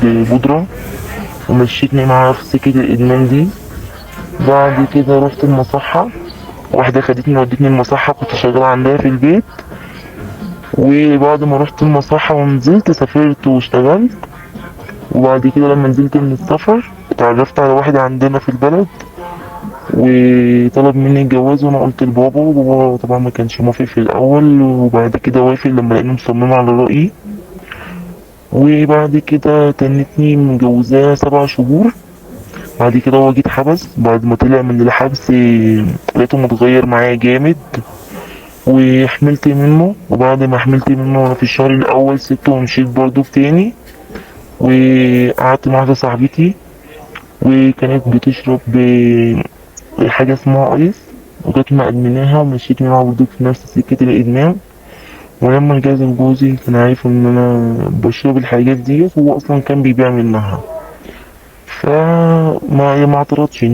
بودرة، ومشيتني معاها في سكة الإدمان دي. بعد كده رحت المصحة، واحدة خدتني ودتني المصحة، كنت شغالة عندها في البيت. وبعد ما رحت المصحة ونزلت سافرت واشتغلت. وبعد كده لما نزلت من السفر اتعرفت على واحد عندنا في البلد وطلب مني الجواز، وانا قلت لبابا، وبابا طبعا ما كانش موافق في الاول، وبعد كده وافق لما لقيني مصممة على رأيي. وبعد كده تنتني مجوزاه 7 شهور. بعد كده هو جه اتحبس. بعد ما طلع من الحبس لقيته متغير معايا جامد، وحملت منه. وبعد ما حملت منه في الشهر الاول سبته ومشيت برضو تاني، وقعدت مع واحدة صاحبتي وكانت بتشرب حاجة اسمها ايس، وكانت مأدمناها ومشيت معاها برضو في نفس سكة الإدمان. ولما رجعت لجوزي كان عارف إن أنا بشرب الحاجات دي، وهو أصلا كان بيبيع منها، فما ما اعترضش.